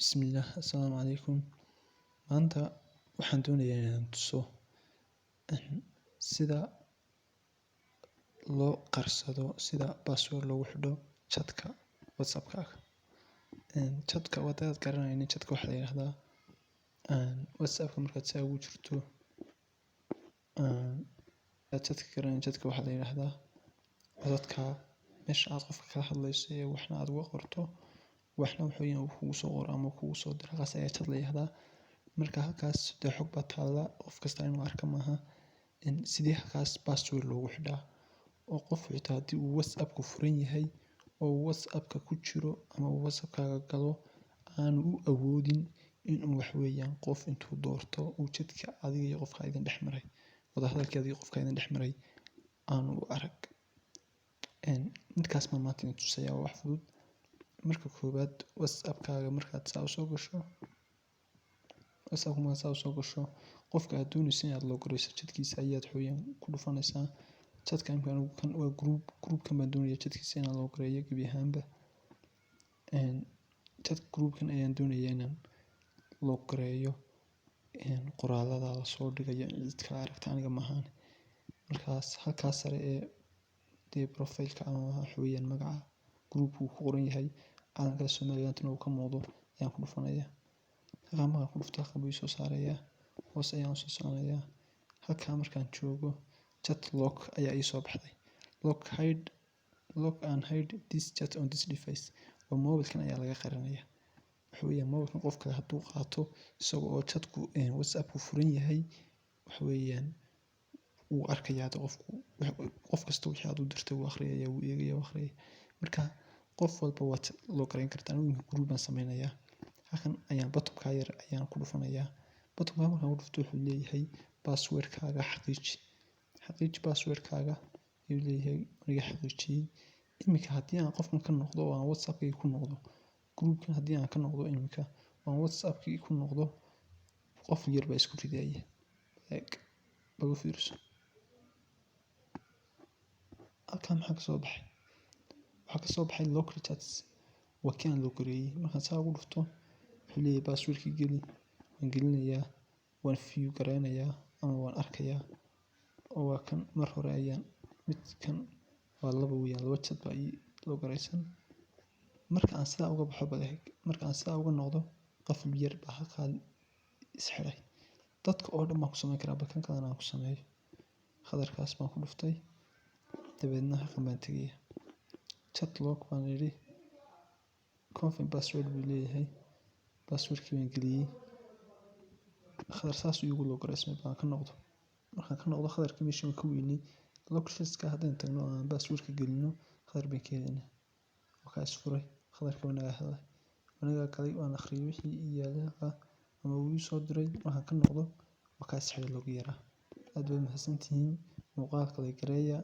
Bismillah, assalaamu calaykum. Maanta waxaan doonayaa inaan tuso sida loo qarsado, sida password loogu xidho chatka WhatsApp-kaaga. Chatka wadaad garanaynin, chatka waxaa la yiraahdaa WhatsApp-ka markaad saa ugu jirto. Chatka garanaynin, chatka waxaa la yiraahdaa codadka meesha aad qofka kala hadlayso ee waxna aad uga qorto, waxna wuxuu yahay kugu soo qoro ama kugu soo diro. Halkaas ayaa chat la yiraahdaa. Marka halkaas dee xog baa taalla, qof kasta inuu arko maaha. Sidee halkaas password loogu xidhaa oo qof xitaa haddii uu WhatsApp-ku furan yahay oo uu WhatsApp-ka ku jiro ama uu WhatsApp-kaaga galo, aanu u awoodin inuu, wax weeyaan, qof intuu doorto uu chatka adiga iyo qofka idin dhex maray, wada hadalkii adiga qofka idin dhex maray, aanu u arag? Midkaas baan maanta idin tusayaa. Waa wax fudud. Marka koowaad, WhatsApp-kaaga markaad saa usoo gasho, WhatsApp markaad saa usoo gasho, qofka aad doonayso inaad lock gareyso chatkiisa ayaad xooyan ku dhufanaysaa. Chatka imika anigu kan waa group, groupkan baan doonayaa chatkiisa inaan lock gareeyo gebi ahaanba. Chat groupkan ayaan doonayaa inaan lock gareeyo, qoraalada la soo dhigayo in cid kale aragta aniga maahan. Markaas halkaas sare ee dee profile-ka ama waxa weeyaan magaca group uu ku qoran yahay, calanka Somaliland uu ka muuqdo, ayaan ku dhufanayaa. Halkaa markaan ku dhufto, halkan buu ii soo saarayaa. Hoos ayaan usoo soconayaa. Halkaa markaan joogo, chat lock ayaa ii soo baxday. Lock, hide, lock and hide this chat on this device. Waa mobilkan ayaa laga qarinayaa. Waxa weeyaan mobilkan qof kale hadduu qaato isaga oo chatku WhatsApp-ku furan yahay, waxa weeyaan wuu arkayaa qofku. Qof kasta wixii aad u dirtay wuu akhriyaya, wuu eegaya, wuu akhriyaya. Marka qof walba waad lock gareyn kartaa. Anigu group baan sameynayaa. Halkan ayaan button-ka yar ayaan ku dhufanayaa. Button-ka markaan ku dhufto, wuxuu leeyahay password-kaaga xaqiiji, xaqiiji password-kaaga ayuu leeyahay. Aniga xaqiijiyey. Iminka haddii aan qofkan ka noqdo oo aan WhatsApp-kayga ku noqdo, group-kan haddii aan ka noqdo iminka oo aan WhatsApp-kii ku noqdo, qof yar baa isku ridaya. Eeg, bal u fiirso halkan maxaa kasoo baxay. Waxaa kasoo baxay locked chats. Waa kii aan lock gareeyey. Markaan saa ugu dhufto, wuxuu leeyahay password-kii geli. Waan gelinayaa, waan view gareynayaa ama waan arkayaa, oo waa kan. Mar hore ayaan midkan, waa laba weeyaan, laba chat baa ii lock gareysan. Marka aan sidaa uga baxo, bal eeg, marka aan sidaa uga noqdo, qafil yar baa halkaa is xiray. Dadka oo dhan baan ku sameyn karaa. Bal kan kalena aan ku sameeyo. Khadarkaas baan ku dhuftay, dabeedna halkan baan tegayaa, chat lock baan idhi. Confirm password buu leeyahay. Passwordkii baan geliyey. Khadar saas uu igu lock gareysmay. Baan ka noqdo. Markaan ka noqdo, khadarkii meeshii waan ka weynay. Lock chatska haddaan tagno oo aan passwordka gelino, khadar baan ka helaynaa. Waa kaa is furay khadarka, waa naga helay, aniga galay, waan akhriyay wixii ii yaalay halkaa ama uu ii soo diray. Markaan ka noqdo, waa kaa is xiray loogu yaraa. Aad baad mahadsantihiin. Muuqaalka like gareeya.